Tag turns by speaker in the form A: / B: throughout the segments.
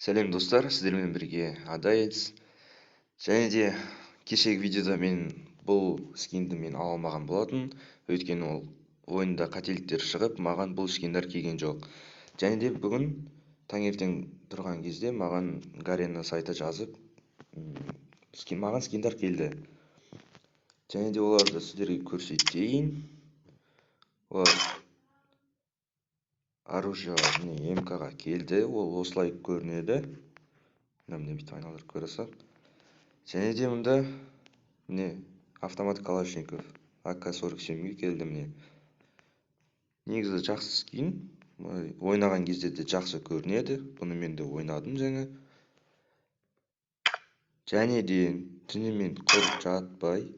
A: Сәлем, достар, сіздермен бірге Адаец. Және де кешегі видеода мен бұл скинді мен ала алмаған болатын, өйткені ол ойында қателіктер шығып, маған бұл скиндар келген жоқ. Және де бүгін таңертең тұрған кезде маған Гарена сайты жазып, маған скиндар келді. Және де оларды сіздерге көрсетейін. Олар оружие, міне, МК-ға келді, ол осылай көрінеді. Міне, бүйтіп айналдырып көре. Және де мында, міне, автомат Калашников АК-47-ге келді, міне. Негізі жақсы скин, ойнаған кезде де жақсы көрінеді. Бұны мен де ойнадым жаңа. Және де түнімен құр жатпай,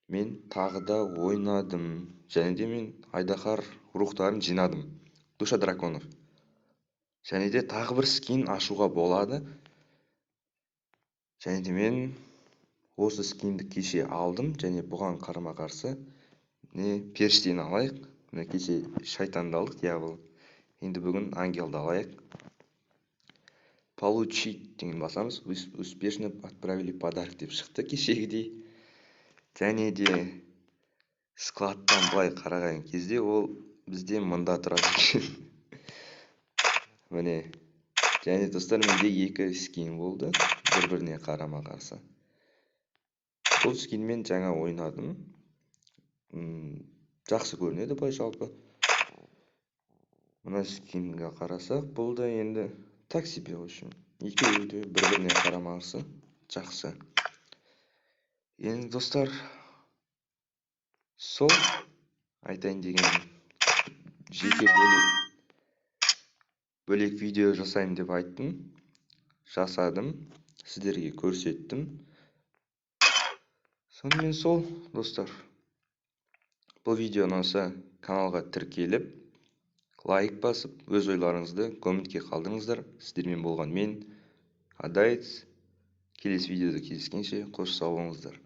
A: мен тағы да ойнадым. Және де мен айдаһар рухтарын жинадым. Душа драконов. Және де тағы бір скин ашуға болады. Және де мен осы скинді кеше алдым, және бұған қарама қарсы не періштені алайық. Міне, кеше шайтанды алдық, дьявол. Енді бүгін ангелді алайық. Получить деген басамыз. Вы успешно отправили подарок деп шықты кешегідей. Және де складтан былай қараған кезде ол бізде мында тұрады екен. Міне, және, достар, менде екі скин болды бір біріне қарама қарсы. Бұл скинмен жаңа ойнадым. Жақсы көрінеді былай жалпы. Мына скинге қарасақ, бұл да енді так себе. В общем, екеуі де бір біріне қарама қарсы жақсы. Енді, достар, сол айтайын дегенім, жеке бөлек бөлек видео жасаймын деп айттым, жасадым, сіздерге көрсеттім. Сонымен сол, достар, бұл видео ұнаса, каналға тіркеліп, лайк басып, өз ойларыңызды комментке қалдырыңыздар. Сіздермен болған мен, Адаец. Келесі видеода кездескенше, қош, сау болыңыздар.